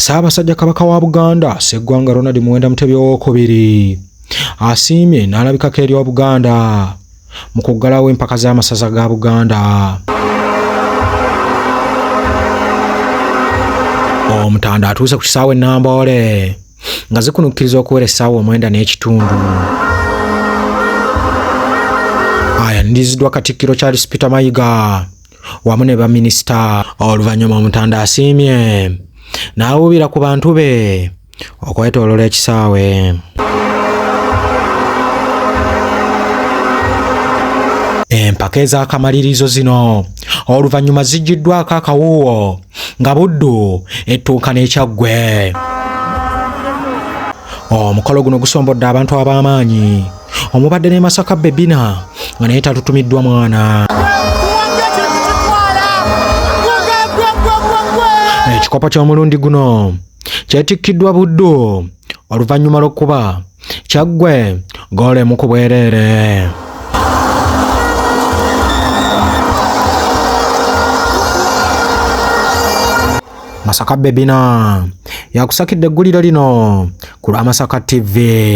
Ssaabasajja Kabaka wa Buganda Sseggwanga Ronald Muwenda Mutebi Owookubiri asiimye n'alabikako eri Obuganda mu kuggalawo empaka z'amasaza ga Buganda. Omutanda atuuse ku kisaawe Namboole nga zikunukkiriza okuwera essaawa 9:30. Ayaniriziddwa Katikkiro Charles Peter Mayiga wamu ne baminisita. Oluvannyuma Omutanda asiimye n'awuubira ku bantu be okwetoolola ekisaawe. Empaka ez'akamalirizo zino oluvannyuma zijjiddwako akawuuwo nga Buddu ettuuka n'Ekyaggwe. Omukolo guno gusombodde abantu ab'amaanyi omubadde ne Masaka Bebina nga naye tatutumiddwa mwana. Ekikopo ky'omulundi guno kyetikkiddwa Buddu oluvannyuma lw'okuba Kyaggwe goolo emu ku bwereere. Masaka Bebina yakusakidde eggulire lino ku lwa Masaka TV.